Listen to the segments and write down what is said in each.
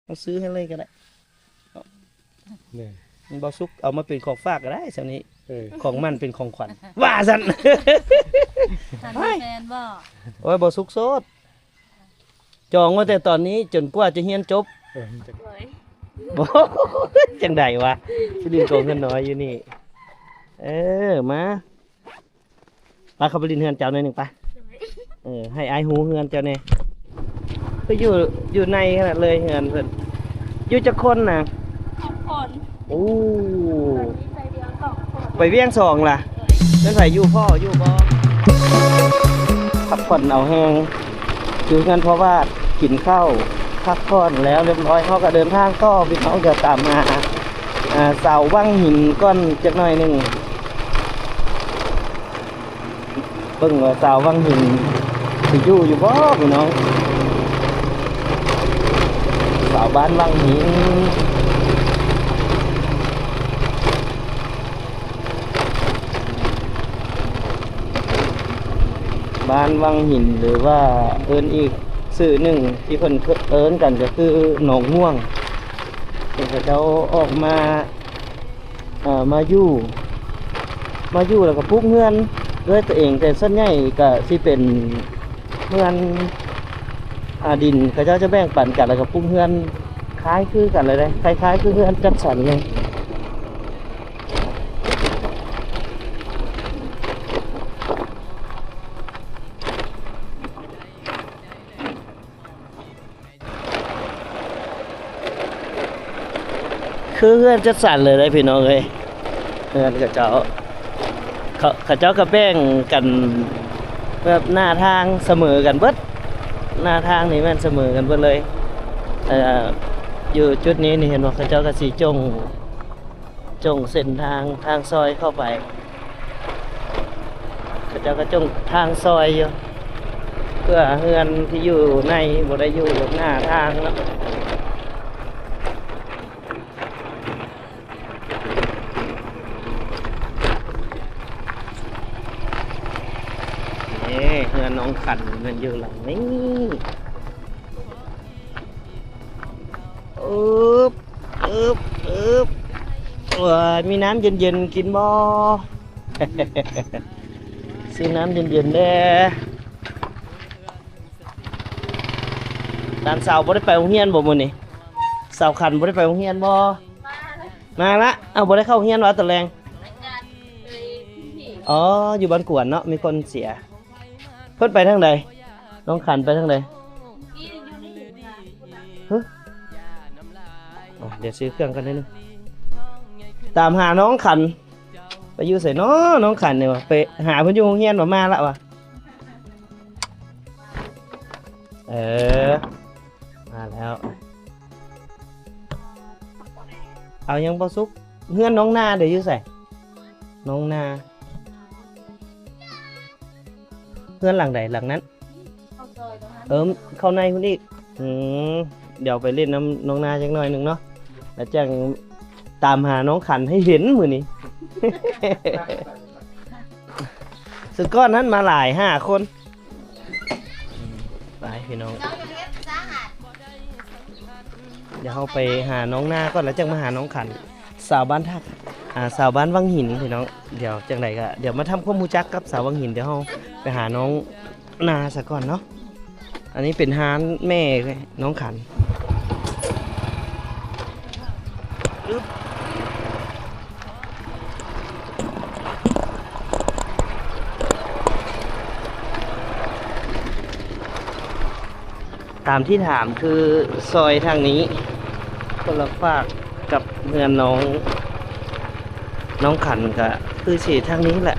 ເຮົາຊື້ໃຫ້ເລີຍກໍໄດ້. ແມ່ນ ມັນບໍ່ສຸກ ເອົາມາເປັນຂອງຝາກກໍໄດ້ ສ່ຳນີ້ ເອີ ຂອງໝັ້ນເປັນຂອງຂວັນ ວ່າຊັ້ນ. ທ່ານມີແຟນບໍ່? ໂອ້ຍ ບໍ່ສຸກໂສດ ຈອງໄວ້ແຕ່ຕອນນີ້ຈົນກວ່າຈະຮຽນຈົບ. ເອີ ໂດຍ ບໍ່ ຈັ່ງໃດວະ ຊິຫຼິ້ນໂກງເງິນນ້ອຍຢູ່ນີ້. ເອີ ມາ ໄປ ເຂົ້າໄປຫຼິ້ນເຮືອນເຈົ້າໜ້ອຍໜຶ່ງໄປ. ໂດຍ ເອີ ໃຫ້ອ້າຍຮູ້ເຮືອນເຈົ້າແດ່. ຄືຢູ່ ຢູ່ໃນຂະໜາດເລີຍເຮືອນເພິ່ນ. ຢູ່ຈັກຄົນນະ? ສອງຄົນ. ໂອ້ ຕອນນີ້ໄປວຽງສອງຄົນ. ໄປວຽງສອງລະ? ໂດຍ ແມ່ນໃຜຢູ່ ພໍ່ຢູ່ບໍ່? ພັກຜ່ອນເອົາແຮງ ຢູ່ເຮືອນພໍ່ວາດ ກິນເຂົ້າ ພັກຜ່ອນແລ້ວຮຽບຮ້ອຍ ເຮົາກໍເດີນທາງຕໍ່ ພີ່ນ້ອງ. ດຽວຕາມຫາ ອ່າ ສາວວັງຫີນກ່ອນຈັກໜ້ອຍໜຶ່ງ. ເບິ່ງວ່າສາວວັງຫີນຊິຢູ່ຢູ່ບໍ່ພີ່ນ້ອງ? ສາວບ້ານວັງຫີນ ບ້ານວັງຫີນ ຫຼືວ່າເອີ້ນອີກຊື່ໜຶ່ງທີ່ເພິ່ນເອີ້ນກັນກໍຄືໜອງມ່ວງ. ເຂົາເຈົ້າອອກມາ ເອີ ມາຢູ່ ມາຢູ່ແລ້ວກໍປຸກເຮືອນດ້ວຍຕົວເອງ ແຕ່ສ່ວນໃຫຍ່ກໍຊິເປັນເຮືອນ ອ່າ ດິນ ເຂົາເຈົ້າຈະແບ່ງປັນກັນ ແລ້ວກໍປຸກເຮືອນ ຄ້າຍຄືກັນເລີຍເດ້ ຄ້າຍໆຄືເຮືອນຈັດສັນເລີຍ. ຄືເຮືອນຈັດສັນເລີຍເດ້ພີ່ນ້ອງເອີຍ. ເຮືອນເຂົາເຈົ້າ ເຂົາ ເຂົາເຈົ້າກໍແບ່ງກັນແບບໜ້າທາງສະເໝີກັນເບິດ ໜ້າທາງນີ້ແມ່ນສະເໝີກັນເບິດເລີຍ. ເອີ ຢູ່ຈຸດນີ້ນີ້ເຫັນບໍ່ ເຂົາເຈົ້າກໍຊິຈົ່ງ ຈົ່ງເສັ້ນທາງ ທາງຊອຍເຂົ້າໄປ ເຂົາເຈົ້າກໍຈົ່ງທາງຊອຍຢູ່ ເພື່ອເຮືອນທີ່ຢູ່ໃນບໍ່ໄດ້ຢູ່ໜ້າທາງເນາະ. ເອີ ເຮືອນນ້ອງຂັນແມ່ນຢູ່ຫຼັງນີ້. ອຶບ ອຶບ ອຶບ ໂອ້ຍ ມີນ້ຳເຢັນໆກິນບໍ່? ຊື້ນ້ຳເຢັນໆແດ່. ຫຼານສາວບໍ່ໄດ້ໄປໂຮງຮຽນບໍ່ມື້ນີ້? ສາວຂັນບໍ່ໄດ້ໄປໂຮງຮຽນບໍ່? ມາລະ ມາລະ. ເອົ້າ ບໍ່ໄດ້ເຂົ້າໂຮງຮຽນຫວາຕອນແລງ? ອໍ ຢູ່ບ້ານກວນເນາະ ມີຄົນເສຍ. ເພິ່ນໄປທາງໃດ? ນ້ອງຂັນໄປທາງໃດ? ຮະ? ອໍ ດຽວຊື້ເຄື່ອງກ່ອນໜ້ອຍໜຶ່ງ ຕາມຫານ້ອງຂັນ. ໄປຢູ່ໃສນໍ ນ້ອງຂັນນີ້ຫວາ? ໄປຫາເພິ່ນຢູ່ໂຮງຮຽນຫວາ? ມາລະຫວາ? ເອີ ມາແລ້ວ. ເອົາ ຍັງບໍ່ສຸກ. ເຮືອນນ້ອງນາເດ ຢູ່ໃສ? ນ້ອງນາ ເຮືອນຫຼັງໃດ? ຫຼັງນັ້ນ? ເອີ ເຂົ້າໃນພຸ້ນອີກ. ອືມ ດຽວໄປຫຼິ້ນນຳນ້ອງນາຈັກໜ້ອຍໜຶ່ງເນາະ ແລ້ວຈັ່ງຕາມຫານ້ອງຂັນໃຫ້ເຫັນມື້ນີ້. ສຸດກ້ອນນັ້ນມາຫຼາຍ ຫ້າຄົນ. ໄປພີ່ນ້ອງ ດຽວເຮົາໄປຫານ້ອງນາກ່ອນ ແລ້ວຈັ່ງມາຫານ້ອງຂັນ. ສາວບ້ານທ່າ ອ່າ ສາວບ້ານວັງຫີນພີ່ນ້ອງ. ດຽວຈັ່ງໃດກໍດຽວມາທຳຄວາມຮູ້ຈັກກັບສາວວັງຫີນ. ດຽວເຮົາໄປຫານ້ອງນາສາກ່ອນເນາະ. ອັນນີ້ເປັນຮ້ານແມ່ນ້ອງຂັນ. ອຶບ ຕາມທີ່ຖາມຄືຊອຍທາງນີ້ ຄົນລະຟາກກັບເຮືອນນ້ອງ ນ້ອງຂັນກະຄືຊິທາງນີ້ແຫຼະ.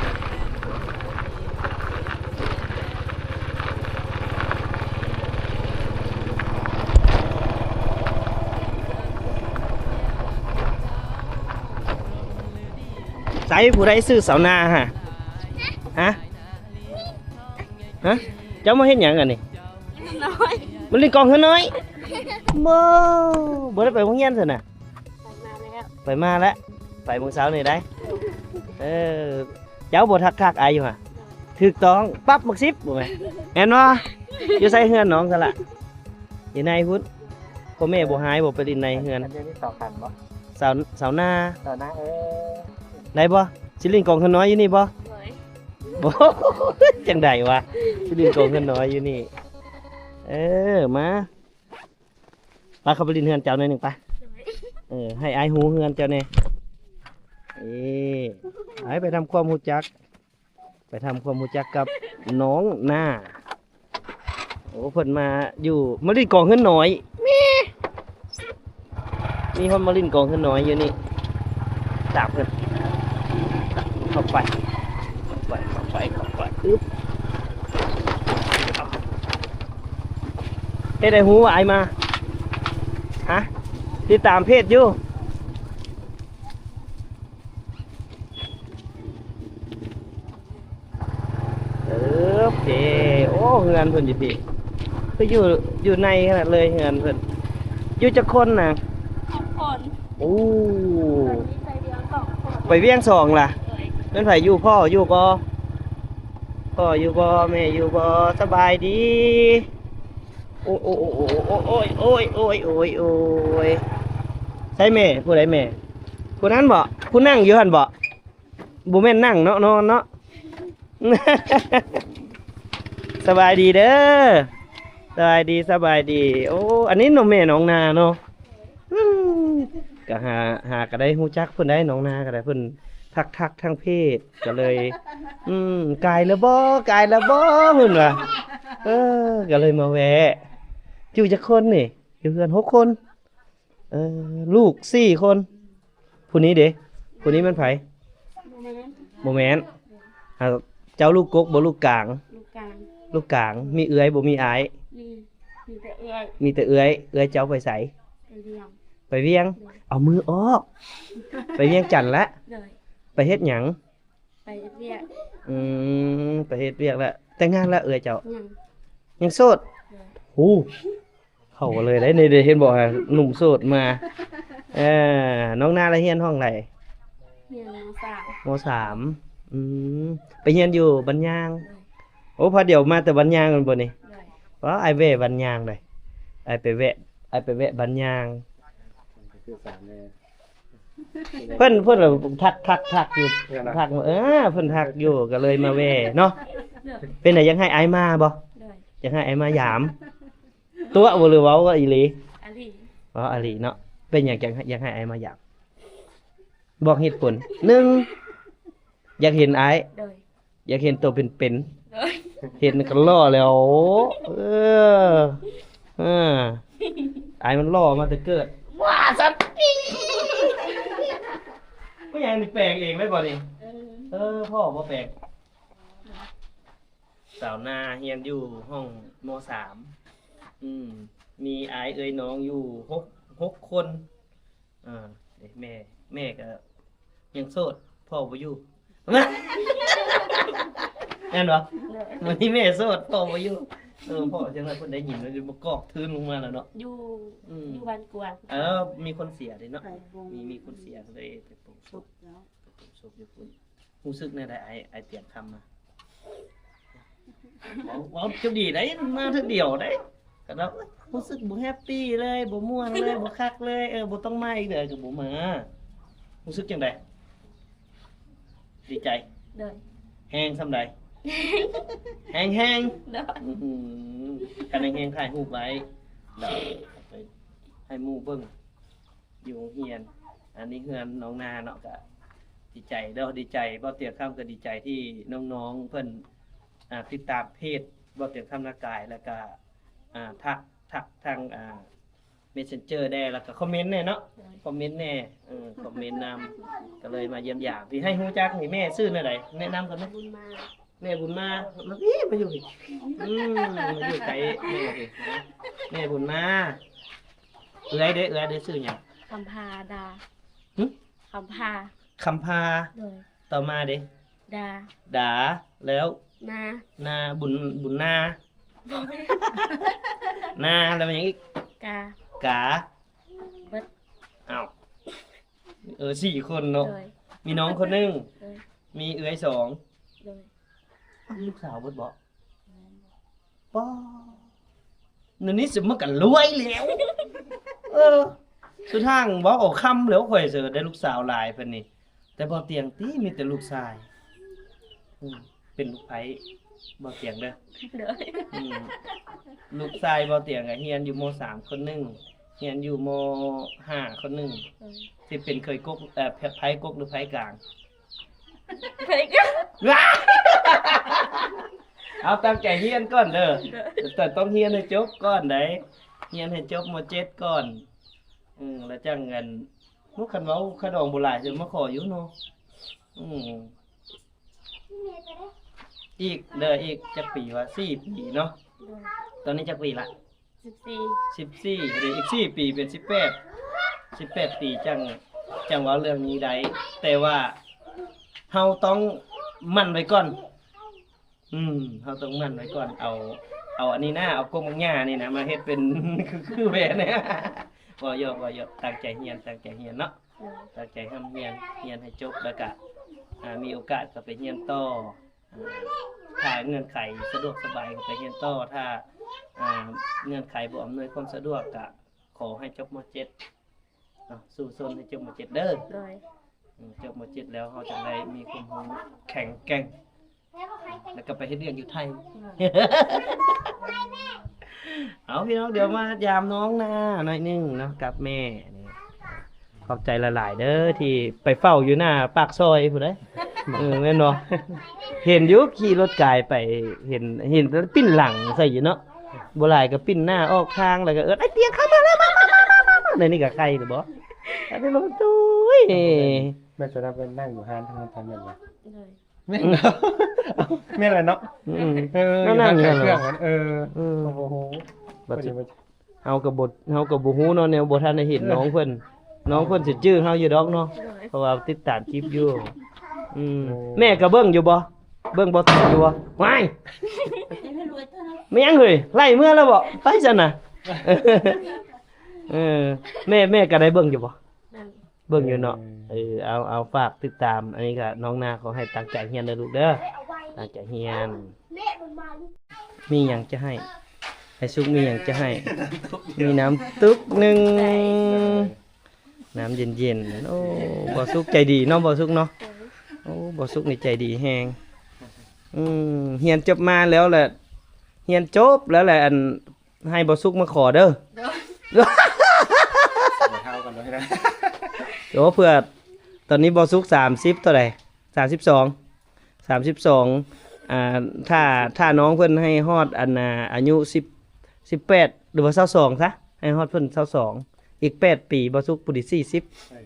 ໃສ ຜູ້ໃດຊື່ສາວນາຫະ? ຫະ? ຮະ? ເຈົ້າມາເຮັດຫຍັງອັນນີ້? ມາຫຼິ້ນກອງເຮືອນ້ອຍ. ບໍ່ ບໍ່ໄດ້ໄປໂຮງຮຽນຊັ້ນນະ? ໄປມາແລ້ວ ໄປມາແລ້ວ ໄປມື້ເຊົ້ານີ້ໄດ໋. ເອີ ເຈົ້າບໍ່ທັກທາຍອ້າຍຢູ່ຫະ? ຖືກຕ້ອງ ປັບໝາກສິບ ບໍ່ແມ່ນ ແມ່ນບໍ່? ຢູ່ໃສເຮືອນນ້ອງຊັ້ນລະ? ຢູ່ໃນພຸ້ນ. ພໍ່ແມ່ບໍ່ຮ້າຍບໍ່ ໄປຫຼິ້ນໃນເຮືອນ? ອັນນີ້ສອງຄັນບໍ່? ສາວ ສາວໜ້າ ສາວໜ້າ ເອີ ໄດ້ບໍ່? ຊິຫຼິ້ນກອງເຮືອນນ້ອຍຢູ່ນີ້ບໍ່? ໂດຍ ບໍ່ ຈັ່ງໃດວະ ຊິຫຼິ້ນກອງເຮືອນນ້ອຍຢູ່ນີ້. ເອີ ມາ ປາເຂົ້າໄປຫຼິ້ນເຮືອນເຈົ້າໜ້ອຍໜຶ່ງປະ. ໂດຍ ເອີ ໃຫ້ອ້າຍຮູ້ເຮືອນເຈົ້າແດ່. ເອີ ໃຫ້ໄປທຳຄວາມຮູ້ຈັກ ໄປທຳຄວາມຮູ້ຈັກກັບນ້ອງໜ້າ. ໂອ້ ເພິ່ນມາຢູ່ ມາຫຼິ້ນກອງເຮືອນນ້ອຍ ແມ່ ມີຄົນມາຫຼິ້ນກອງເຮືອນນ້ອຍຢູ່ນີ້. ຕາມເພິ່ນເຂົ້າໄປ ເຂົ້າໄປ ເຂົ້າໄປ ເຂົ້າໄປ ອຶບ. ເຮັດໃດຮູ້ວ່າອ້າຍມາ? ຮະ? ຕິດຕາມເພຈຢູ່. ເອີ ໂອເຄ. ໂອ້ ເຮືອນເພິ່ນຢູ່ພີ້ ຄືຢູ່ ຢູ່ໃນຂະໜາດເລີຍເຮືອນເພິ່ນ. ຢູ່ຈັກຄົນນະ? ສອງຄົນ. ໂອ້ ຕອນນີ້ໄປວຽງສອງຄົນ. ໄປວຽງສອງລະ? ໂດຍ. ແມ່ນໃຜຢູ່? ພໍ່ຢູ່ບໍ່? ພໍ່ຢູ່ບໍ່? ແມ່ຢູ່ບໍ່? ສະບາຍດີ. ໂອ້ຍ ໂອ້ຍ ໂອ້ຍ ໂອ້ຍ ໂອ້ຍ ໃສແມ່? ຜູ້ໃດແມ່? ຜູ້ນັ້ນບໍ? ຜູ້ນັ່ງຢູ່ຫັ້ນບໍ? ບໍ່ແມ່ນນັ່ງເນາະ ນອນເນາະ. ສະບາຍດີເດີ ສະບາຍດີ ສະບາຍດີ. ໂອ້ ອັນນີ້ນ້ອງແມ່ນ້ອງນາເນາະ. ອືມ ກະຫາ ຫາກະໄດ້ຮູ້ຈັກເພິ່ນໄດ້ ນ້ອງນາກະໄດ້ ເພິ່ນທັກໆທາງເພຈ ກະເລີຍ ອືມ ກາຍແລ້ວບໍ? ກາຍແລ້ວບໍ? ເພິ່ນວ່າ ເອີ ກະເລີຍມາແວະ. ຢູ່ຈັກຄົນນີ້? ຢູ່ເຮືອນຫົກຄົນ. ເອີ ລູກສີ່ຄົນ. ຜູ້ນີ້ເດ? ຜູ້ນີ້ແມ່ນໃຜ? ບໍ່ແມ່ນ ບໍ່ແມ່ນ. ອ່າ ເຈົ້າລູກກົກບໍ່? ລູກກາງ? ລູກກາງ. ລູກກາງ. ມີເອື້ອຍບໍ່? ມີອ້າຍ? ມີ ມີແຕ່ເອື້ອຍ. ມີແຕ່ເອື້ອຍ. ເອື້ອຍເຈົ້າໄປໃສ? ໄປວຽງ. ໄປວຽງ? ໂດຍ. ເອົາມືອອກ. ໄປວຽງຈັນລະ? ໂດຍ. ໄປເຮັດຫຍັງ? ໄປເຮັດວຽກ. ອືມ ໄປເຮັດວຽກລະ. ແຕ່ງງານລະເອື້ອຍເຈົ້າ? ຍັງ. ຍັງໂສດ? ໂດຍ. ໂອ້ ເຂົ້າກັນເລີຍເດ້ນີ້ ເຫັນບໍ່ ໜຸ່ມໂສດມາ. ເອີ ນ້ອງນາລະຮຽນຫ້ອງໃດ? ຮຽນ ມໍສາມ. ມໍສາມ. ອືມ ໄປຮຽນຢູ່ບ້ານຍາງ? ໂດຍ. ໂອ້ ພາດຽວມາແຕ່ບ້ານຍາງແມ່ນບໍ່ນີ້? ໂດຍ. ວ້າ ອ້າຍແວ່ບ້ານຍາງເດ້ ອ້າຍໄປແວະ ອ້າຍໄປແວະບ້ານຍາງ. ຄືສາມແນ່. ເພິ່ນ ເພິ່ນທັກ ທັກ ທັກຢູ່ ທັກ ເອີ ເພິ່ນທັກຢູ່ ກະເລີຍມາແວ່ເນາະ. ເປັນໃດ ຢາກໃຫ້ອ້າຍມາບໍ່? ໂດຍ. ຢາກໃຫ້ອ້າຍມາຢາມ ຕົວະບໍ່ ຫຼືເວົ້າອີ່ຫຼີ? ອາລີ. ເວົ້າອາລີເນາະ. ເປັນຫຍັງຈັ່ງຢາກໃຫ້ອ້າຍມາຢາມ? ບອກເຫດຜົນ. ໜຶ່ງ ຢາກເຫັນອ້າຍ. ໂດຍ. ຢາກເຫັນໂຕເປັນໆ. ໂດຍ. ເຫັນກະຫຼໍ່ແລ້ວ. ເອີ ເອີ ອ້າຍມັນຫຼໍ່ມາແຕ່ເກີດ. ວ່າຊັ້ນຕິ. ເປັນຫຍັງນີ້ ແປງເອງໄດ້ບໍ່ນີ້? ເອີ ເອີ ພໍ່ບໍ່ແປງ. ສາວນາຮຽນຢູ່ຫ້ອງ ມໍສາມ. ອືມ ມີອ້າຍເອື້ອຍນ້ອງຢູ່ຫົກ ຫົກຄົນ. ອ່າ ເດ້ ແມ່ ແມ່ກະຍັງໂສດ ພໍ່ບໍ່ຢູ່. ແມ່ນບໍ່? ໂດຍ. ມື້ນີ້ແມ່ໂສດ ພໍ່ບໍ່ຢູ່. ເອີ ພໍ່ຈັ່ງນັ້ນ ເພິ່ນໄດ້ຍິນແລ້ວ ມາກອກທຶນລົງມາແລ້ວເນາະ. ຢູ່ ອືມ ຢູ່ບ້ານກວາງ. ເອີ ມີຄົນເສຍເດ້ເນາະ. ມີ ມີຄົນເສຍ ກະເລີຍໄປປົງສົບ ໄປປົງສົບຢູ່ພຸ້ນ. ຮູ້ສຶກແນວໃດ ອ້າຍ ອ້າຍຕຽງຄຳມາ? ເວົ້າ ເວົ້າຈະດີໄດ໋ ມາເທື່ອດຽວໄດ໋. ກະເນາະ ຮູ້ສຶກບໍ່ແຮບປີ້ເລີຍ ບໍ່ມ່ວນເລີຍ ບໍ່ຄັກເລີຍ. ເອີ ບໍ່ຕ້ອງມາອີກເລີຍ ກະບໍ່ມາ. ຮູ້ສຶກຈັ່ງໃດ? ດີໃຈ? ໂດຍ. ແຮງສ່ຳໃດ? ແຮງໆ. ໂດຍ. ອືມ ຄັນແຮງໆ ຖ່າຍຮູບໄວ້ ເອົາໄປໃຫ້ໝູ່ເບິ່ງ. ຢູ່ໂຮງຮຽນ. ອັນນີ້ເຮືອນນ້ອງນາເນາະ ກະດີໃຈເນາະ ດີໃຈ. ບ່າວຕຽງຄຳກະດີໃຈທີ່ນ້ອງໆເພິ່ນ ອ່າ ຕິດຕາມເພຈບ່າວຕຽງຄຳນາກາຍ ແລ້ວກະ ອ່າ ທັກ ທັກທາງ ອ່າ ເມສເຊັນເຈີແດ່ ແລ້ວກະຄອມເມັນແດ່ເນາະ. ໂດຍ. ຄອມເມັນແດ່ ເອີ ຄອມເມັນນຳ ກະເລີຍມາຢ້ຽມຢາມ. ທີ່ໃຫ້ຮູ້ຈັກນີ້ ແມ່ຊື່ແນວໃດ? ແນະນຳກັນແດ່. ບຸນມາ. ແມ່ບຸນມາ ມາພີ້ ມາຢູ່ພີ້. ອືມ ມາຢູ່ໃກ້ແມ່ພີ້ ແມ່ບຸນມາ. ເອື້ອຍເດ້ ເອື້ອຍເດ້ ຊື່ຫຍັງ? ຄຳພາດາ. ຫຶ? ຄຳພາ. ຄຳພາ. ໂດຍ. ຕໍ່ມາເດ້? ດາ. ດາ ແລ້ວ? ນາ. ນາ ບຸນ ບຸນນາ. ນາ ແລ້ວແມ່ນຫຍັງອີກ? ກາ. ກາ. ເບິດ. ອ້າວ ເອີ ສີ່ຄົນເນາະ. ໂດຍ. ມີນ້ອງຄົນໜຶ່ງ. ໂດຍ. ມີເອື້ອຍສອງ. ໂດຍ. ອ້າວ ລູກສາວເບິດບໍ? ແມ່ນ. ປ້າ ແນວນີ້ຊິມັນກໍລວຍແລ້ວ. ເອີ ສຸດທ້າຍເວົ້າເອົາຄຳແລ້ວ ຂ້ອຍເສີດໄດ້ລູກສາວຫຼາຍປານນີ້ ແຕ່ບໍ່ຕຽງຕິ ມີແຕ່ລູກຊາຍ. ອືມ ເປັນລູກໃພ້ບໍ່ຕຽງເດີ. ໂດຍ. ອືມ ລູກຊາຍບໍ່ຕຽງກໍຮຽນຢູ່ ມໍສາມ ຄົນໜຶ່ງ, ຮຽນຢູ່ ມໍຫ້າ ຄົນໜຶ່ງ. ໂດຍ. ຊິເປັນເຂີຍກົກ ເອີ ໃພ້ກົກ ຫຼືໃພ້ກາງ? ໃພ້ກາງ. ເອົາຕັ້ງໃຈຮຽນກ່ອນເດີ. ໂດຍ. ແຕ່ຕ້ອງຮຽນໃຫ້ຈົບກ່ອນໃດ໋, ຮຽນໃຫ້ຈົບ ມໍເຈັດ ກ່ອນ. ເອີ ແລ້ວຈັ່ງ ອັນ ໂອ້ ຄັນເວົ້າຂະດອງບໍ່ຫຼາຍ ຊິມາຂໍຢູ່ເນາະ. ອືມ ອີກເດີ ອີກຈັກປີວະ? ສີ່ປີເນາະ. ໂດຍ. ຕອນນີ້ຈັກປີລະ? ສິບສີ່ ສິບສີ່ ອີກສີ່ປີເປັນສິບແປດ ສິບແປດປີ ຈັ່ງ ຈັ່ງເວົ້າເລື່ອງນີ້ໄດ້. ແຕ່ວ່າເຮົາຕ້ອງໝັ້ນໄວ້ກ່ອນ. ອືມ ເຮົາຕ້ອງໝັ້ນໄວ້ກ່ອນ. ເອົາ ເອົາອັນນີ້ນະ ເອົາກົກໝາກຫຍ້ານີ້ນະ ມາເຮັດເປັນ ຄື ຄືແຫວນ. ເວົ້າຢອກ ເວົ້າຢອກ. ຕັ້ງໃຈຮຽນ ຕັ້ງໃຈຮຽນເນາະ. ໂດຍ. ຕັ້ງໃຈຮ່ຳຮຽນ ຮຽນໃຫ້ຈົບ ແລ້ວກະ ອ່າ ມີໂອກາດກໍໄປຮຽນຕໍ່. ອ່າ ຖ້າເງື່ອນໄຂສະດວກສະບາຍກໍໄປຮຽນຕໍ່. ຖ້າ ອ່າ ເງື່ອນໄຂບໍ່ອຳນວຍຄວາມສະດວກ ກໍຂໍໃຫ້ຈົບ ມໍເຈັດ ເນາະ. ສູ້ຊົນໃຫ້ຈົບ ມໍເຈັດ ເດີ. ໂດຍ. ອືມ ຈົບ ມໍເຈັດ ແລ້ວເຮົາຈະໄດ້ມີຄວາມຮູ້ແຂງແກ່ງ ແລ້ວກໍໄປເຮັດວຽກຢູ່ໄທ. ເອົາ ພີ່ນ້ອງ ດຽວມາຢາມນ້ອງນາໜ້ອຍໜຶ່ງເນາະ ກັບແມ່ນີ້. ຂອບໃຈຫຼາຍໆເດີ ທີ່ໄປເຝົ້າຢູ່ໜ້າປາກຊອຍພຸ້ນເດ້. ເອີ ແມ່ນບໍ່? ເຫັນຢູ່ ຂີ່ລົດກາຍໄປ ເຫັນ ເຫັນປີ້ນຫຼັງໃສ່ຢູ່ເນາະ. ບໍ່ຫຼາຍກໍປີ້ນໜ້າອອກທາງ ແລ້ວກໍເອີ້ນ "ອ້າຍຕຽງ ເຂົ້າມາແລ້ວ ມາ ມາ ມາ ມາ ມາ." ໃນນີ້ກໍໄຄລະບໍ່? ອັນນີ້ລະ ໂອ້ຍ ແມ່ນ ແມ່ນຈະໄດ້ໄປນັ່ງຢູ່ຮ້ານທາງນັ້ນແມ່ນບໍ່? ໂດຍ. ແມ່ນ ແມ່ນແຫຼະເນາະ. ອືມ ເອີ ມານັ່ງຢູ່ຮ້ານຂາຍເຄື່ອງ. ເອີ ອືມ ໂອ້ໂຫ ບັດ ພໍດີ ເຮົາກໍບໍ່ ເຮົາກໍບໍ່ຮູ້ເນາະ ແນວບໍ່ທັນໄດ້ເຫັນ ເອີ ນ້ອງເພິ່ນ. ນ້ອງເພິ່ນຊິຈື່ເຮົາຢູ່ດອກເນາະ. ໂດຍ. ເພາະວ່າຕິດຕາມຄລິບຢູ່. ອືມ ໂອ້ ແມ່ກໍເບິ່ງຢູ່ບໍ່? ເບິ່ງບໍ່ ຢູ່ບໍ່? ວ້າຍ ແມ່ນຫຍັງເຮີ້ຍ? ໄລ່ເມືອແລ້ວບໍ່? ໄປຊັ້ນນະ. ເອີ ແມ່ ແມ່ກໍໄດ້ເບິ່ງຢູ່ບໍ່? ແມ່ນ. ເບິ່ງຢູ່ເນາະ. ເອີ ເອີ ເອົາ ເອົາ ຝາກຕິດຕາມ. ອັນນີ້ກໍນ້ອງນາ ຂໍໃຫ້ຕັ້ງໃຈຮຽນເດີລູກເດີ ຕັ້ງໃຈຮຽນ. ມີຫຍັງຈະໃຫ້ ອ້າຍສຸກມີຫຍັງຈະໃຫ້? ມີນ້ຳຕຸກໜຶ່ງ ນ້ຳເຢັນໆ. ໂອ້ ບ່າວສຸກໃຈດີເນາະ ບ່າວສຸກເນາະ. ໂອ້ ບ່າວສຸກນີ້ໃຈດີແຮງ. ອືມ ຮຽນຈົບມາແລ້ວແຫຼະ ຮຽນຈົບແລ້ວແຫຼະ ອັນ ໃຫ້ບ່າວສຸກມາຂໍເດີ. ໂດຍ. ບໍ່ເທົ່າກັນເລີຍນະ. ໂອ້ ເພື່ອ ຕອນນີ້ບ່າວສຸກສາມສິບເທົ່າໃດ? ສາມສິບສອງ ສາມສິບສອງ. ອ່າ ຖ້າ ຖ້ານ້ອງເພິ່ນໃຫ້ຮອດ ອັນນ່າ ອາຍຸສິບ ສິບແປດ ຫຼືວ່າຊາວສອງຊະ ໃຫ້ຮອດເພິ່ນຊາວສອງ ອີກແປດປີ ບ່າວສຸກພໍດີສີ່ສິບ ເອີ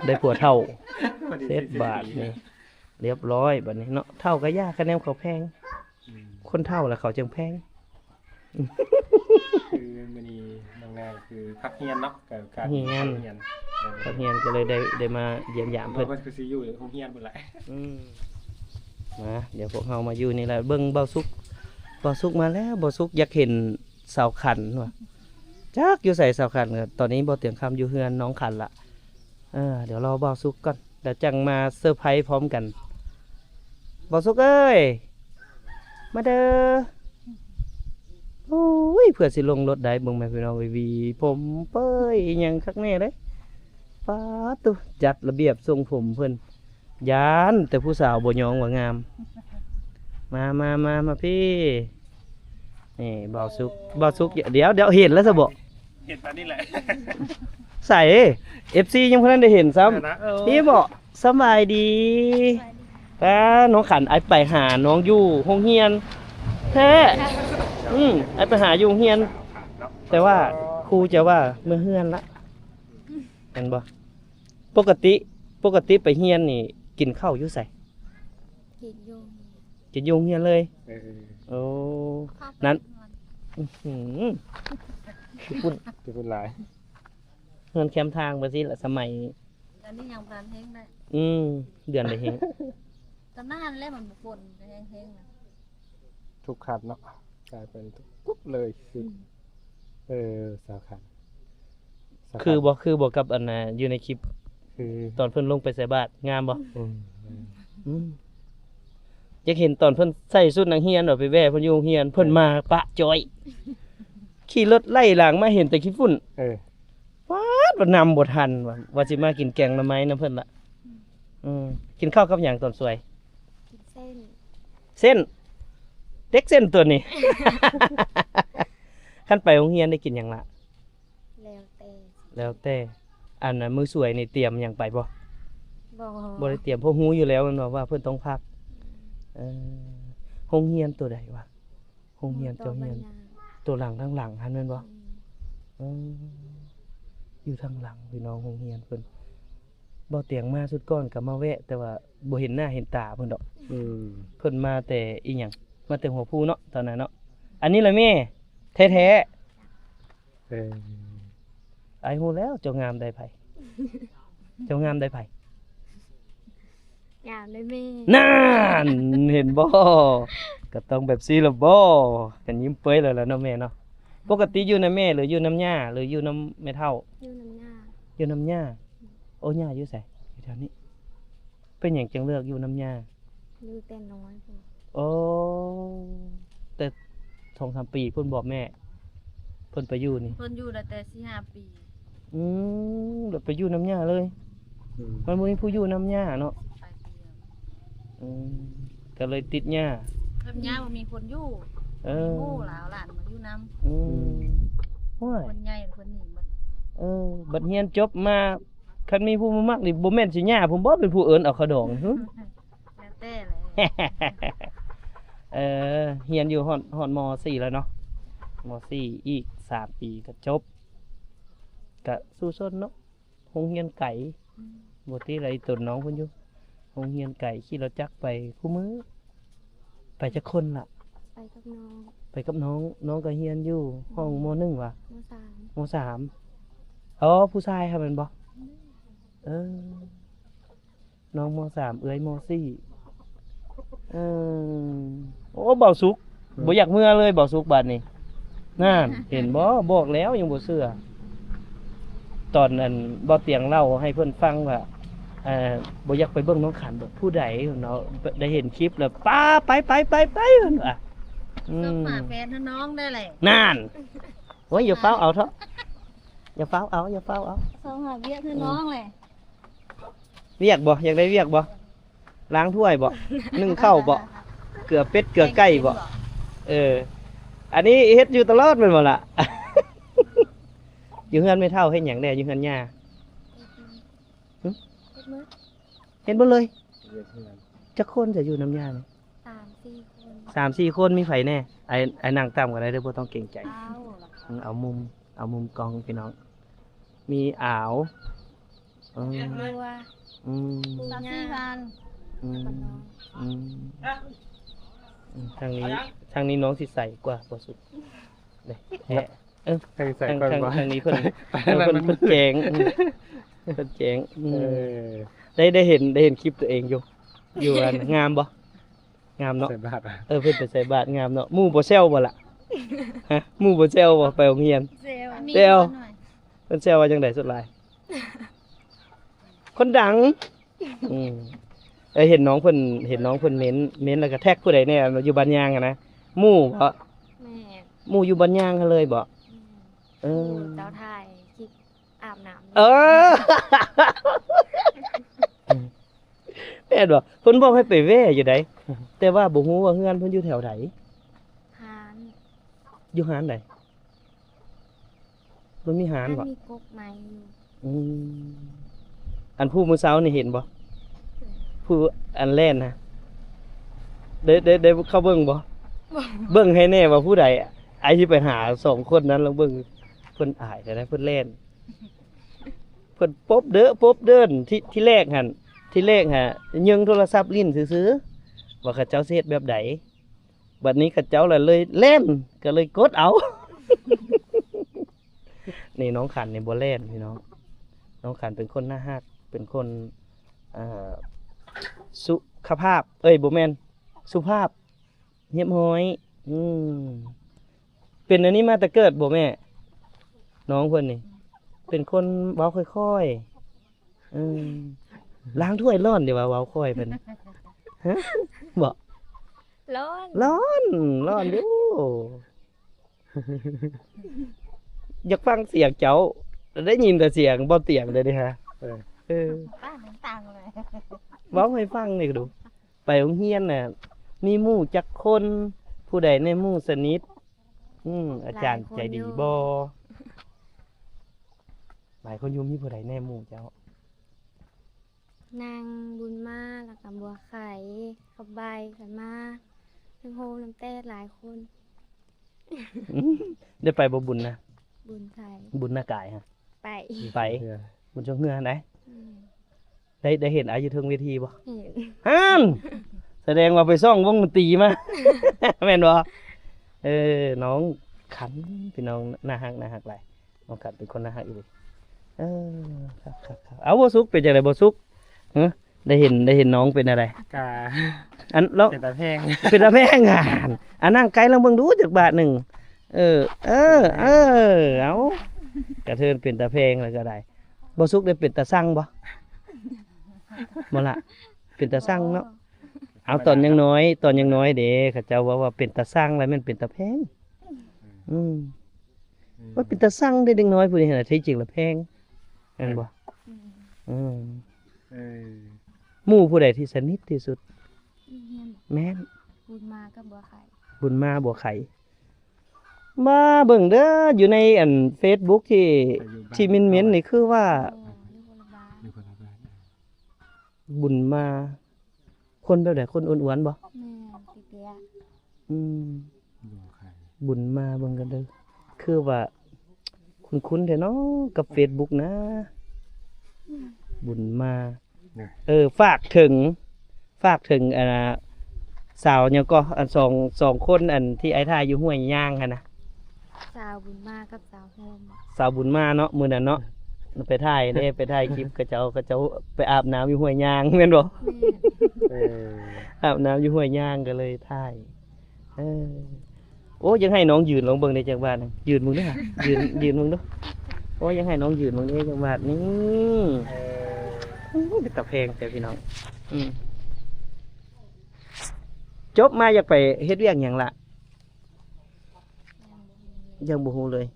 ໄດ້ຜົວເຖົ້າ. ພໍດີ ເສັດ ສີ່ສິບ ບາດນີ້ ລຽບຮ້ອຍບາດນີ້ເນາະ. ເຖົ້າກໍຢ່າ ຄະແນນເຂົາແພງ. ອືມ ຄົນເຖົ້າລະເຂົາຈຶ່ງແພງ. ຄືມື້ນີ້ນ້ອງນາຄືພັກຮຽນເນາະ ກໍການຮຽນ ພັກຮຽນ ພັກຮຽນກໍເລີຍໄດ້ ໄດ້ມາຢ້ຽມຢາມເພິ່ນ. ເພິ່ນຄືຊິຢູ່ໂຮງຮຽນພຸ້ນແຫຼະ. ອືມ ມາ ດຽວພວກເຮົາມາຢູ່ນີ້ແຫຼະ ເບິ່ງບ່າວສຸກ. ບ່າວສຸກມາແລ້ວ ບ່າວສຸກຢາກເຫັນສາວຂັນວ່າ ຈັກຢູ່ໃສສາວຂັນ. ຕອນນີ້ບ່າວຕຽງຄຳຢູ່ເຮືອນນ້ອງຂັນລະ. ເອີ ດຽວລໍບ່າວສຸກກ່ອນ ແລ້ວຈັ່ງມາເຊີໄພພ້ອມກັນ. ບ່າວສຸກເອີຍ ມາເດີ. ໂອ້ຍ ເພື່ອຊິລົງລົດໄດ້ ເບິ່ງແມ່ພີ່ນ້ອງເອີຍ ຫວີຜົມເປີຍອີ່ຫຍັງຄັກແນ່ເດ້. ປາດໂທ້ ຈັດລະບຽບຊົງຜົມເພິ່ນ. ຢ້ານແຕ່ຜູ້ສາວບໍ່ຍອງວ່າງາມ. ມາ ມາ ມາ ມາພີ້. ນີ້ບ່າວສຸກ ບ່າວສຸກ ດຽວ ດຽວ ເຫັນແລ້ວຊະບໍ? ເຫັນຕອນນີ້ແຫຼະ. ໃສ ເອັຟຊີ ຍັງບໍ່ທັນໄດ້ເຫັນຊ້ຳ. ເອີ ນີ້ບໍ? ສະບາຍດີ. ປ້າ ນ້ອງຂັນ ອ້າຍໄປຫານ້ອງຢູ່ໂຮງຮຽນແທ້. ອືມ ອ້າຍໄປຫາຢູ່ໂຮງຮຽນ ແຕ່ວ່າຄູຈະວ່າເມືອເຮືອນລະ ແມ່ນບໍ່? ປົກກະຕິ ປົກກະຕິໄປຮຽນນີ້ ກິນເຂົ້າຢູ່ໃສ? ກິນຢູ່ ກິນຢູ່ໂຮງຮຽນເລີຍ. ເອີ ໂອ້ ນັ້ນ ອືຫື ຂີ້ຝຸ່ນ ຂີ້ຝຸ່ນຫຼາຍ. ເຮືອນແຄມທາງໄປຊີ້ລະ ສະໄໝ ອັນນີ້ຍັງບໍ່ທັນແຫ້ງໄດ້. ອືມ ເດືອນໃດແຫ້ງ? ຕອນນັ້ນແຫຼະ ມັນບໍ່ຝົນແຫ້ງໆນະ. ທຸກຂັດເນາະ ກາຍເປັນທຸກກຸບເລີຍ. ອືມ ເອີ ສາວຂັດ ສາວຂັດ ຄືບໍ່ ຄືບໍ່ກັບອັນນ່າ ຢູ່ໃນຄລິບ ຄືຕອນເພິ່ນລົງໄປໃສ່ບາດ ງາມບໍ່? ອືມ ອືມ ຢາກເຫັນຕອນເພິ່ນໃສ່ຊຸດນັກຮຽນ ເອົາໄປແວ່ເພິ່ນຢູ່ໂຮງຮຽນ ເພິ່ນມາປະຈ້ອຍ. ຂີ່ລົດໄລ່ຫຼັງມາເຫັນແຕ່ຂີ້ຝຸ່ນ. ເອີ ປາດ ວ່ານຳບໍ່ທັນວ່າ ວ່າຊິມາກິນແກງໜໍ່ໄມ້ນຳເພິ່ນລະ. ອືມ ກິນເຂົ້າກັບຫຍັງຕອນສວຍ? ກິນເສັ້ນ. ເສັ້ນ ເດັກເສັ້ນຕົວນີ້. ຄັນໄປໂຮງຮຽນໄດ້ກິນຫຍັງລະ? ແລ້ວແຕ່ ແລ້ວແຕ່. ອັນນ່າ ມື້ສວຍນີ້ຕຽມຫຍັງໄປບໍ່? ບໍ່ ບໍ່ໄດ້ຕຽມ ເພາະຮູ້ຢູ່ແລ້ວແມ່ນບໍ່ວ່າເພິ່ນຕ້ອງພັກ. ເອີ ໂຮງຮຽນຕົວໃດວະ? ໂຮງຮຽນເຈົ້າຮຽນ ໂຕບັນຍາ ໂຕຫຼັງທາງຫຼັງຫັ້ນແມ່ນບໍ່? ອືມ ເອີ ຢູ່ທາງຫຼັງພີ່ນ້ອງ ໂຮງຮຽນເພິ່ນ. ເບົາຕຽງມາຊຸດກ່ອນກໍມາແວະ ແຕ່ວ່າບໍ່ເຫັນໜ້າເຫັນຕາເພິ່ນດອກ. ອືມ ເພິ່ນມາແຕ່ອີຫຍັງ ມາແຕ່ຫົວພູເນາະ ຕອນນັ້ນເນາະ. ອັນນີ້ລະແມ່ແທ້ໆ. ເອີ ອ້າຍຮູ້ແລ້ວ ເຈົ້າງາມໄດ້ໃຜ? ເຈົ້າງາມໄດ້ໃຜ? ງາມໄດ້ແມ່. ນັ້ນ ເຫັນບໍ່? ກໍຕ້ອງແບບຊີ້ລະບໍ? ກໍຍິ້ມເປີຍແລ້ວລະເນາະແມ່ເນາະ. ປົກກະຕິຢູ່ນຳແມ່ ຫຼືຢູ່ນຳຍ່າ ຫຼືຢູ່ນຳແມ່ເຖົ້າ? ຢູ່ນຳຍ່າ. ຢູ່ນຳຍ່າ. ໂອ້ ຍ່າຢູ່ໃສ? ຢູ່ແຖວນີ້. ເປັນຫຍັງຈຶ່ງເລືອກຢູ່ນຳຍ່າ? ຢູ່ແຕ່ນ້ອຍພຸ້ນ. ໂອ້ ແຕ່ສອງສາມປີພຸ້ນບໍແມ່? ເພິ່ນໄປຢູ່ນີ້ ເພິ່ນຢູ່ໄດ້ແຕ່ສີ່ຫ້າປີ. ອືມ ແລ້ວໄປຢູ່ນຳຍ່າເລີຍ. ອືມ ມັນບໍ່ມີຜູ້ຢູ່ນຳຍ່າເນາະ. ໄປຜູ້ດຽວ. ອືມ ກໍເລີຍຕິດຍ່າ. ແບບຍ່າບໍ່ມີຄົນຢູ່. ເອີ ບໍ່ມີໝູ່ລາວ ເອົາຫຼານມາຢູ່ນຳ. ອືມ ອືມ ໂອ້ຍ ຄົນໃຫຍ່ຄົນນີ້ໝົດ. ເອີ ບັດຮຽນຈົບມາ ຄັນມີຜູ້ມາມັກນີ້ ບໍ່ແມ່ນຊິຍ່າພຸ້ນບໍ ເປັນຜູ້ເອີ້ນເອົາຂະດອງ? ຫຶ ແລ້ວແຕ່ແຫຼະ. ເອີ ຮຽນຢູ່ຮອດ ຮອດ ມໍສີ່ແລ້ວເນາະ. ມໍສີ່ ອີກສາມປີກໍຈົບ. ກະສູ້ຊົນເນາະ. ໂຮງຮຽນໄກ. ອືມ ບໍ່ຕິໄລຕົນນ້ອງເພິ່ນຢູ່. ໂຮງຮຽນໄກ ຂີ່ລົດຈັກໄປຄູ່ມື້. ໄປຈັກຄົນລະ? ໄປກັບນ້ອງ. ໄປກັບນ້ອງ. ນ້ອງກໍຮຽນຢູ່ຫ້ອງ ມໍໜຶ່ງຫວາ? ມໍສາມ. ມໍສາມ. ອໍ ຜູ້ຊາຍຫັ້ນແມ່ນບໍ່? ອືມ ເອີ ນ້ອງ ມໍສາມ ເອື້ອຍ ມໍສີ່. ເອີ ໂອ້ ເບົາສຸກ ອືມ ບໍ່ຢາກເມືອເລີຍ ເບົາສຸກບາດນີ້. ນັ້ນ ເຫັນບໍ່? ບອກແລ້ວຍັງບໍ່ເຊື່ອ. ຕອນອັນ ເບົາຕຽງເລົ່າໃຫ້ເພິ່ນຟັງວ່າ ເອີ ບໍ່ຢາກໄປເບິ່ງນ້ອງຂັນດອກ ຜູ້ໃດເນາະ ໄດ້ເຫັນຄລິບແລ້ວ ປ້າ ໄປ ໄປ ໄປ ໄປ ເພິ່ນວ່າ. ອືມ ສົບຫາແຟນເຮົານ້ອງໄດ້ແຫຼະ. ນັ້ນ ໂອ້ຍ ຢ່າຟ້າວເອົາເຖາະ ຢ່າຟ້າວເອົາ ຢ່າຟ້າວເອົາ. ສ່ອງຫາວຽກໃຫ້ນ້ອງແຫຼະ. ວຽກບໍ່? ຢາກໄດ້ວຽກບໍ່? ລ້າງຖ້ວຍບໍ່? ໜຶ້ງເຂົ້າບໍ່? ເກືອເປັດເກືອໄກ່ບໍ່? ເອີ ອັນນີ້ເຮັດຢູ່ຕະຫຼອດແມ່ນບໍ່ລະ? ຢູ່ເຮືອນແມ່ເຖົ້າເຮັດຫຍັງແດ່? ຢູ່ເຮືອນຍ່າ ຫຶ ເຮັດໝົດ ເຮັດໝົດເລີຍ. ຈັກຄົນຈະຢູ່ນຳຍ່ານີ້? ສາມສີ່ຄົນ. ສາມສີ່ຄົນ ມີໃຜແດ່? ອ້າຍ ອ້າຍນັ່ງຕ່ຳກໍໄດ້ເດີ້ ບໍ່ຕ້ອງເກງໃຈ. ອ້າວ ເອົາມຸມ ເອົາມຸມກ້ອງພີ່ນ້ອງ. ມີອາວ ອືມ ບັວ ອືມ ສາມສີ່ພັນ ອືມ ແລ້ວກໍນ້ອງ ອືມ ອືມ ທາງນີ້ ທາງນີ້ນ້ອງຊິໃສກວ່າບໍ່ສຸດເດ້. ເອີ ທາງໃສ ທາງ ກວ່າ ທາງ ທາງນີ້ເພິ່ນ ເອີ ເພິ່ນ ເພິ່ນແຈ້ງ ອືມ ເພິ່ນແຈ້ງ ອືມ ເອີ ໄດ້ ໄດ້ເຫັນ ໄດ້ເຫັນຄລິບຕົວເອງຢູ່ ຢູ່ອັນ ງາມບໍ່? ງາມເນາະ ໃສ່ບາດ. ເອີ ເພິ່ນໄປໃສ່ບາດ ງາມເນາະ. ໝູ່ບໍ່ແຊວບໍ່ລະ? ຮະ ໝູ່ບໍ່ແຊວບໍ່? ໄປໂຮງຮຽນ ແຊວ ແຊວ. ເພິ່ນແຊວວ່າຈັ່ງໃດສ່ວນຫຼາຍ? ຄົນດັງ. ອືມ ເອີ ເຫັນນ້ອງເພິ່ນ ເຫັນນ້ອງເພິ່ນເມັ້ນ ເມັ້ນແລ້ວກໍແທັກຜູ້ໃດແດ່ ຢູ່ບ້ານຍາງຫັ້ນນະ? ໝູ່ບໍ? ແມ່ນ. ໝູ່ຢູ່ບ້ານຍາງຫັ້ນເລີຍບໍ? ແມ່ນ. ເອີ ໝູ່ເຈົ້າຖ່າຍຄລິບ ອາບນ້ຳ. ເອີ ແມ່ນບໍ່? ເພິ່ນບອກໃຫ້ໄປແວ່ຢູ່ໃດ ແຕ່ວ່າບໍ່ຮູ້ວ່າເຮືອນເພິ່ນຢູ່ແຖວໃດ. ຮ້ານ ຢູ່ຮ້ານໃດ? ມັນມີຮ້ານບໍ່? ມີກົກໄມ້ຢູ່. ອືມ ອັນຜູ້ມື້ເຊົ້ານີ້ເຫັນບໍ່? ຜູ້ອັນແລ່ນນະ ໄດ້ ໄດ້ ໄດ້ເຂົ້າເບິ່ງບໍ່? ບໍ່ ເບິ່ງໃຫ້ແດ່ວ່າຜູ້ໃດ. ອ້າຍຊິໄປຫາສອງຄົນນັ້ນລອງເບິ່ງ. ເພິ່ນອາຍແທ້ ເພິ່ນແລ່ນ ເພິ່ນປົບເດີປົບເດີນ. ທີ ທີແລກຫັ້ນ ທີແລກຫາຍິງໂທລະສັບຫຼິ້ນຊື່ໆ ວ່າເຂົາເຈົ້າຊິເຮັດແບບໃດ. ບັດນີ້ເຂົາເຈົ້າລະເລີຍແລ່ນ ກໍເລີຍກົດເອົາ. ນີ້ນ້ອງຂັນນີ້ບໍ່ແລ່ນພີ່ນ້ອງ. ນ້ອງຂັນເປັນຄົນໜ້າຮັກ ເປັນຄົນ ເອີ ສຸຂະພາບ ເອີຍ ບໍ່ແມ່ນ ສຸພາບ ຮຽບຮ້ອຍ. ອືມ ເປັນອັນນີ້ມາແຕ່ເກີດບໍ່ແມ່? ນ້ອງເພິ່ນນີ້ເປັນຄົນເວົ້າຄ່ອຍໆ. ເອີ ລ້າງຖ້ວຍຮ້ອນເດວ່າ ເວົ້າຄ່ອຍເພິ່ນ. ຮະ ບໍ່? ຮ້ອນ ຮ້ອນ ຮ້ອນຢູ່. ຢາກຟັງສຽງເຈົ້າ ໄດ້ຍິນແຕ່ສຽງບໍ່ຕຽງເດ້ນີ້ຮະ. ເອີ ເອີ ປ້າຍັງຕັງເລີຍ ເວົ້າໃຫ້ຟັງແດ່ກະດູ. ໄປໂຮງຮຽນນະ ມີໝູ່ຈັກຄົນ? ຜູ້ໃດແດ່ໝູ່ສະໜິດ? ອືມ ອາຈານໃຈດີບໍ່? ຫຼາຍຄົນຢູ່ ມີຜູ້ໃດແດ່ໝູ່ເຈົ້າ? ນາງບຸນມາ ແລ້ວກະບົວໄຂ ກັບໃບ ກັນມາ ທັງໂຮມນຳແຕ່ຫຼາຍຄົນ. ໄດ້ໄປບໍ່ບຸນນະ? ບຸນໃສ? ບຸນນາກາຍຮະ? ໄປ ໄປ ບຸນຊ່ວງເຮືອຫັ້ນໃດ. ອືມ ໄດ້ ໄດ້ເຫັນອ້າຍຢູ່ເທິງເວທີບໍ່? ເຫັນ ຫັ້ນ ສະແດງວ່າໄປຊ້ອງວົງດົນຕີມາ ແມ່ນບໍ່? ເອີ ນ້ອງຂັນ ພີ່ນ້ອງ ໜ້າຮັກ ໜ້າຮັກຫຼາຍ. ນ້ອງຂັນເປັນຄົນໜ້າຮັກອີ່ຫຼີ. ເອີ ຄັກໆໆ. ເອົາ ບໍ່ສຸກ ເປັນຈັ່ງໃດບໍ່ສຸກ? ຮະ ໄດ້ເຫັນ ໄດ້ເຫັນນ້ອງເປັນແນວໃດ? ກະ ອັນ ລອງ ເປັນຕາແພງ ເປັນຕາແພງຫັ້ນ. ອັນ ນັ່ງໃກ້ລອງເບິ່ງດູຈັກບາດໜຶ່ງ. ເອີ ເອີ ເອີ ເອົາ ກະເທີນເປັນຕາແພງແລ້ວກະໄດ້. ບໍ່ສຸກໄດ້ເປັນຕາຊັງບໍ່? ບໍ່ລະ ເປັນຕາຊັງເນາະ. ເອົາ ຕອນຍັງນ້ອຍ ຕອນຍັງນ້ອຍເດ້ ເຂົາເຈົ້າເວົ້າວ່າເປັນຕາຊັງ ແລ້ວແມ່ນເປັນຕາແພງ. ອືມ ອືມ ວ່າເປັນຕາຊັງເດ້ເດັກນ້ອຍຜູ້ນີ້ຫັ້ນນະ ທີ່ຈິງລະແພງ ແມ່ນບໍ່? ອືມ ອືມ ເອີ ໝູ່ຜູ້ໃດທີ່ສະໜິດທີ່ສຸດ? ຢູ່ໂຮງຮຽນ ແມ່ນ ບຸນມາກັບບົວໄຂ ບຸນມາ ບົວໄຂ. ມາເບິ່ງເດີ ຢູ່ໃນອັນເຟສບຸກທີ່ ທີ່ເມັ້ນໆນີ້ ຄືວ່າ ບໍ່ ຢູ່ຄົນລະບ້ານ ຢູ່ຄົນລະບ້ານ. ບຸນມາ ຄົນແບບໃດ? ຄົນອ້ວນໆບໍ່? ແມ່ນ ເຕ້ຍໆ. ອືມ ບຸນມາ ເບິ່ງກັນເດີ ຄືວ່າຄຸ້ນໆແທ້ເນາະ ກັບເຟສບຸກນະ. ບຸນມາ ເອີ ຝາກເຖິງ ຝາກເຖິງ ອັນ ສາວຫຍັງກໍ ອັນ ສອງ ສອງຄົນ ອັນ ທີ່ອ້າຍຖ່າຍຢູ່ຫ້ວຍຍາງຫັ້ນນະ. ສາວບຸນມາກັບສາວໂຮມ ສາວບຸນມາເນາະ ມື້ນັ້ນເນາະ ໄປຖ່າຍເດ້ ໄປຖ່າຍຄລິບເຂົາເຈົ້າ ເຂົາເຈົ້າໄປອາບນ້ຳຢູ່ຫ້ວຍຍາງແມ່ນບໍ່? ແມ່ນ ເອີ ອາບນ້ຳຢູ່ຫ້ວຍຍາງກໍເລີຍຖ່າຍ. ເອີ ໂອ້ ຢາກໃຫ້ນ້ອງຢືນລອງເບິ່ງເດ້ຈັກບາດ ຢືນເບິ່ງເດ້ ຢືນ ຢືນເບິ່ງດູ. ໂອ້ ຢາກໃຫ້ນ້ອງຢືນເບິ່ງເດ້ຈັກບາດນີ້. ເອີ ໂອ້ ເປັນຕາແພງແທ້ພີ່ນ້ອງ. ອືມ ຈົບມາຢາກໄປເຮັດວຽກຫຍັງລະ? ຍັງບໍ່ຮູ້ເລີຍ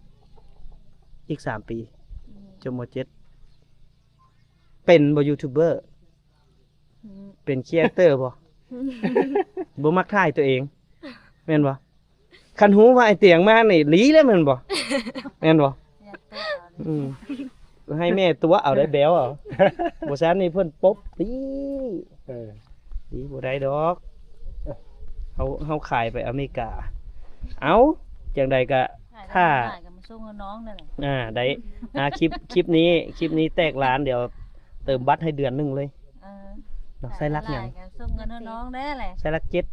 ອີກສາມປີ ອືມ ຈົບ ມ.ເຈັດ ເປັນບໍ່ຢູທູບເບີ? ອືມ ເປັນຄຣີເອເຕີບໍ່? ບໍ່ມັກຖ່າຍຕົວເອງ ແມ່ນບໍ່? ຄັນຮູ້ວ່າໄອ້ຕຽງມານີ້ຫຼີແລ້ວແມ່ນບໍ່? ແມ່ນບໍ່? ອືມ ໃຫ້ແມ່ຕົວະເອົາໄດ້ແບວເອົາ ບໍ່ຊັ້ນນີ້ເພິ່ນປົບຕີ. ເອີ ດີ ບໍ່ໄດ້ດອກ ເຮົາ ເຮົາຂາຍໄປອາເມລິກາ. ເອົ້າ ຈັ່ງໃດກະຖ້າ ຂາຍໄດ້ຫຼາຍກະມາສົ່ງໃຫ້ນ້ອງນັ້ນແຫຼະ. ອ່າ ໄດ້ ອ່າ ຄລິບ ຄລິບນີ້ ຄລິບນີ້ແຕກລ້ານ ດຽວເຕີມບັດໃຫ້ເດືອນໜຶ່ງເລີຍ. ເອີ ເນາະ ໃຊ້ຫຼັກຫຍັງ? ຂາຍໄດ້ຫຼາຍກະສົ່ງເງິນໃຫ້ນ້ອງແດ່ແຫຼະ. ໃຊ້ຫຼັກເຈັດ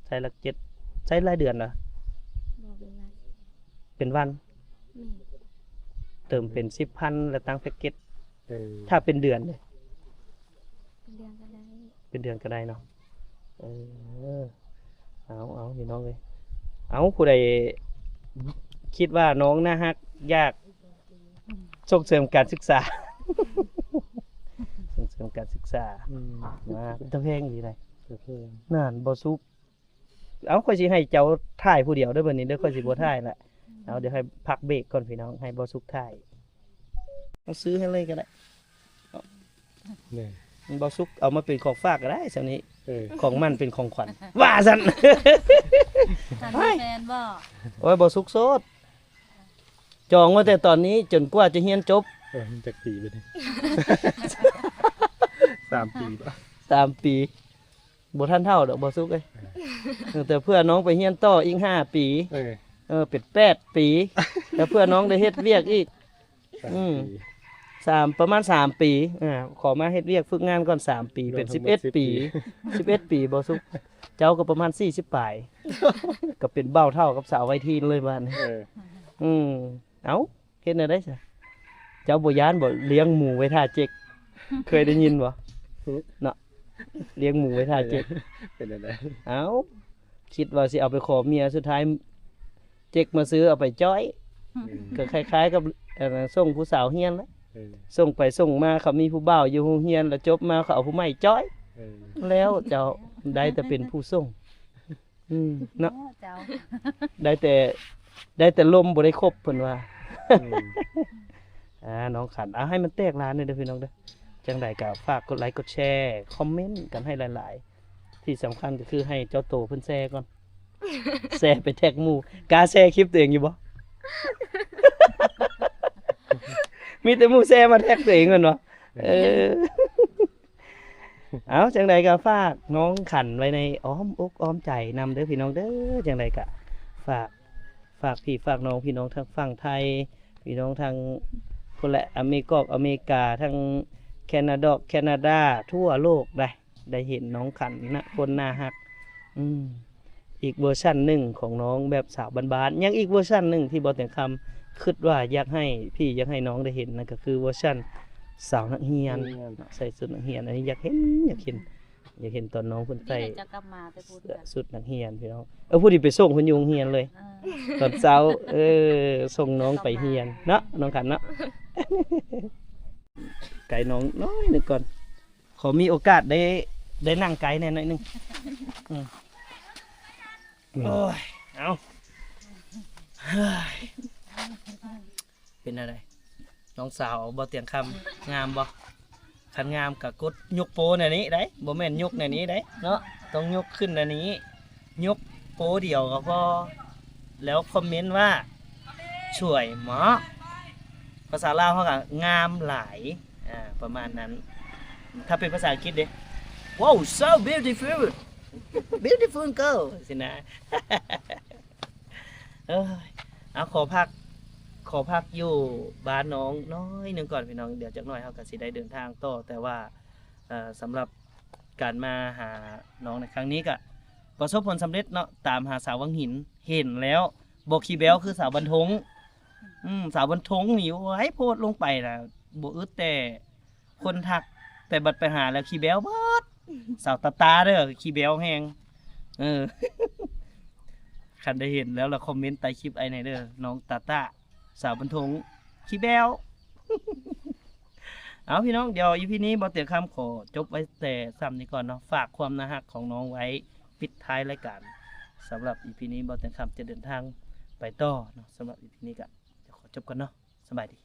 ໃຊ້ຫຼັກເຈັດ ໃຊ້ລາຍເດືອນເນາະ? ບໍ່ ເປັນລາຍ ເປັນວັນ. ແມ່ນ ເຕີມເປັນສິບພັນ ແລ້ວຕັ້ງແພັກເກັດ. ເອີ ຖ້າເປັນເດືອນເດ້? ເປັນເດືອນກໍໄດ້ ເປັນເດືອນກໍໄດ້ເນາະ. ເອີ ເອົາ ເອົາ ພີ່ນ້ອງເອີຍ ເອົາ ຜູ້ໃດຄິດວ່ານ້ອງໜ້າຮັກ ຢາກສົ່ງເສີມການສຶກສາ ສົ່ງເສີມການສຶກສາ. ອືມ ມາ ເປັນຕາແພງອີ່ຫຼີໃດ໋ ຕາແພງ. ນັ້ນ ບໍ່ສຸກ ເອົາ ຂ້ອຍຊິໃຫ້ເຈົ້າຖ່າຍຜູ້ດຽວເດີ ບັດນີ້ເດີ ຂ້ອຍຊິບໍ່ຖ່າຍລະ. ເອົາ ດຽວໃຫ້ພັກເບຣກກ່ອນພີ່ນ້ອງ ໃຫ້ບໍ່ສຸກຖ່າຍ. ເອົາ ຊື້ໃຫ້ເລີຍກໍໄດ້ ນີ້ ບໍ່ສຸກເອົາມາເປັນຂອງຝາກກໍໄດ້ຊ່ຳນີ້. ເອີ ຂອງໝັ້ນເປັນຂອງຂວັນ ວ່າຊັ້ນ. ທ່ານມີແຟນບໍ່? ໂອ້ຍ ບໍ່ສຸກໂສດ ຈອງມາແຕ່ຕອນນີ້ຈົນກວ່າຈະຮຽນຈົບ. ເອີ ມັນຈັກປີບັດນີ້? ສາມປີບໍ່? ສາມປີ. ບໍ່ທັນເຖົ້າດອກ ບໍ່ສຸກເອີຍ. ເອີ ຕັ້ງແຕ່ເພື່ອນ້ອງໄປຮຽນຕໍ່ອີກຫ້າປີ. ເອີ ເອີ ເປັນແປດປີ ແລ້ວເພື່ອນ້ອງໄດ້ເຮັດວຽກອີກ. ສາມ ອືມ ປີ ສາມ ປະມານສາມປີ. ອ່າ ຂໍມາເຮັດວຽກຝຶກງານກ່ອນສາມປີ ເປັນສິບເອັດປີ. ສິບເອັດປີ ບໍ່ສຸກ ເຈົ້າກໍປະມານສີ່ສິບປາຍ ກໍເປັນບ່າວເຖົ້າກັບສາວໄວທີນເລີຍບາດນີ້. ເອີ ອືມ ເອົ້າ ເຮັດແນວໃດຊະ? ເຈົ້າບໍ່ຢ້ານບໍ່ ລ້ຽງໝູໄວ້ຖ້າເຈັກ ເຄີຍໄດ້ຍິນບໍ່? ຫຶ ເນາະ ລ້ຽງໝູໄວ້ຖ້າເຈັກ. ເປັນແນວໃດ? ເອົ້າ ຄິດວ່າຊິເອົາໄປຂໍເມຍ ສຸດທ້າຍເຈັກມາຊື້ເອົາໄປຈ້ອຍ. ອືມ ກໍຄ້າຍໆກັບ ອັນ ສົ່ງຜູ້ສາວຮຽນແຫຼະ. ເອີ ສົ່ງໄປສົ່ງມາ ເຂົາມີຜູ້ບ່າວຢູ່ໂຮງຮຽນ ແລ້ວຈົບມາເຂົາເອົາຜູ້ໃໝ່ຈ້ອຍ. ເອີ ແລ້ວເຈົ້າໄດ້ແຕ່ເປັນຜູ້ສົ່ງ. ອືມ ເນາະ ເຈົ້າ ໄດ້ແຕ່ ໄດ້ແຕ່ລົມບໍ່ໄດ້ຄົບ ເພິ່ນວ່າ. ອືມ ອ່າ ນ້ອງຂັນ ເອົາໃຫ້ມັນແຕກລ້ານເດີພີ່ນ້ອງເດີ. ຈັ່ງໃດກໍຝາກກົດໄລກົດແຊ ຄອມເມັນກັນໃຫ້ຫຼາຍໆ. ທີ່ສຳຄັນກໍຄືໃຫ້ເຈົ້າໂຕເພິ່ນແຊກ່ອນ ແຊໄປແທັກໝູ່. ກ້າແຊຄລິບຕົວເອງຢູ່ບໍ່? ມີແຕ່ໝູ່ແຊມາແທັກຕົວເອງແມ່ນບໍ່? ເອີ ເອົາ ຈັ່ງໃດກໍຝາກນ້ອງຂັນໄວ້ໃນອ້ອມອົກອ້ອມໃຈນຳເດີພີ່ນ້ອງເດີ. ຈັ່ງໃດກໍຝາກ ຝາກພີ່ຝາກນ້ອງ ພີ່ນ້ອງທາງຝັ່ງໄທ ພີ່ນ້ອງທາງພຸ້ນແຫຼະ ອາເມກອກອາເມລິກາ ທາງແຄນາດອກແຄນາດາ ທົ່ວໂລກໄດ໋ ໄດ້ເຫັນນ້ອງຂັນນະ ຄົນໜ້າຮັກ. ອືມ ອີກເວີຊັນໜຶ່ງຂອງນ້ອງແບບສາວບ້ານໆ. ຍັງອີກເວີຊັນໜຶ່ງທີ່ບໍ່ແຕງຄຳຄິດວ່າຢາກໃຫ້ພີ່ ຢາກໃຫ້ນ້ອງໄດ້ເຫັນ ນັ້ນກໍຄືເວີຊັນສາວນັກຮຽນ ນັກຮຽນ ໃສ່ຊຸດນັກຮຽນ. ອັນນີ້ຢາກເຫັນ ຢາກເຫັນ ຢາກເຫັນຕອນນ້ອງເພິ່ນໃສ່ ນີ້ແຫຼະ ຈະກັບມາແຕ່ພຸ້ນ ເສື້ອຊຸດນັກຮຽນພີ່ນ້ອງ. ເອີ ຜູ້ທີ່ໄປສົ່ງເພິ່ນຢູ່ໂຮງຮຽນເລີຍ ເອີ ຕອນເຊົ້າ. ເອີ ສົ່ງນ້ອງໄປຮຽນເນາະ ນ້ອງຂັນເນາະ. ໄກນ້ອງໜ້ອຍໜຶ່ງກ່ອນ ຂໍມີໂອກາດໄດ້ ໄດ້ນັ່ງໄກແດ່ໜ້ອຍໜຶ່ງ. ອືມ ອືມ ໂອ້ຍ ເອົາ ເຮີ້ຍ ເປັນແນວໃດ ນ້ອງສາວບໍ່ຕຽງຄຳ ງາມບໍ່? ຄັນງາມກໍກົດຍົກໂປ້ແນວນີ້ໄດ໋ ບໍ່ແມ່ນຍົກແນວນີ້ໄດ໋ເນາະ ຕ້ອງຍົກຂຶ້ນແນວນີ້ ຍົກໂປ້ດຽວກໍພໍ. ແລ້ວຄອມເມັນວ່າ ສວຍເໝາະ ພາສາລາວເຮົາກໍ ງາມຫຼາຍ ອ່າ ປະມານນັ້ນ. ຖ້າເປັນພາສາອັງກິດເດ? Wow, so beautiful, beautiful girl ຊີ້ນະ. ເອີຍ ເອົາ ຂໍພັກ ຂໍພັກຢູ່ບ້ານນ້ອງໜ້ອຍໜຶ່ງກ່ອນພີ່ນ້ອງ ດຽວຈັກໜ້ອຍເຮົາກໍຊິໄດ້ເດີນທາງຕໍ່. ແຕ່ວ່າ ເອີ ສຳລັບການມາຫານ້ອງໃນຄັ້ງນີ້ກໍປະສົບຜົນສຳເລັດເນາະ ຕາມຫາສາວວັງຫີນ ເຫັນແລ້ວບໍ່ຂີ້ແບ້ວຄືສາວບັນທົງ. ອືມ ສາວບັນທົງນີ້ ໂອ້ຍ ໂພດລົງໄປນະ ບໍ່ອຶດແຕ່ ຄົນທັກ ແຕ່ບັດໄປຫາແລ້ວຂີ້ແບ້ວເບິດ. ສາວຕາຕາເດີ ຂີ້ແບ້ວແຮງ. ເອີ ຄັນໄດ້ເຫັນແລ້ວລະຄອມເມັນໃຕ້ຄລິບອ້າຍແດ່ເດີ ນ້ອງຕາຕາ ສາວບັນທົງ ຂີ້ແບ້ວ. ເອົາ ພີ່ນ້ອງ ດຽວອີພີນີ້ ບໍ່ຕຽງຄຳຂໍຈົບໄວ້ແຕ່ສ່ຳນີ້ກ່ອນເນາະ ຝາກຄວາມໜ້າຮັກຂອງນ້ອງໄວ້ປິດທ້າຍລາຍການ. ສຳລັບອີພີນີ້ ບໍ່ຕຽງຄຳຈະເດີນທາງໄປຕໍ່ເນາະ. ສຳລັບອີພີນີ້ກໍ ດຽວຂໍຈົບກ່ອນເນາະ ສະບາຍດີ.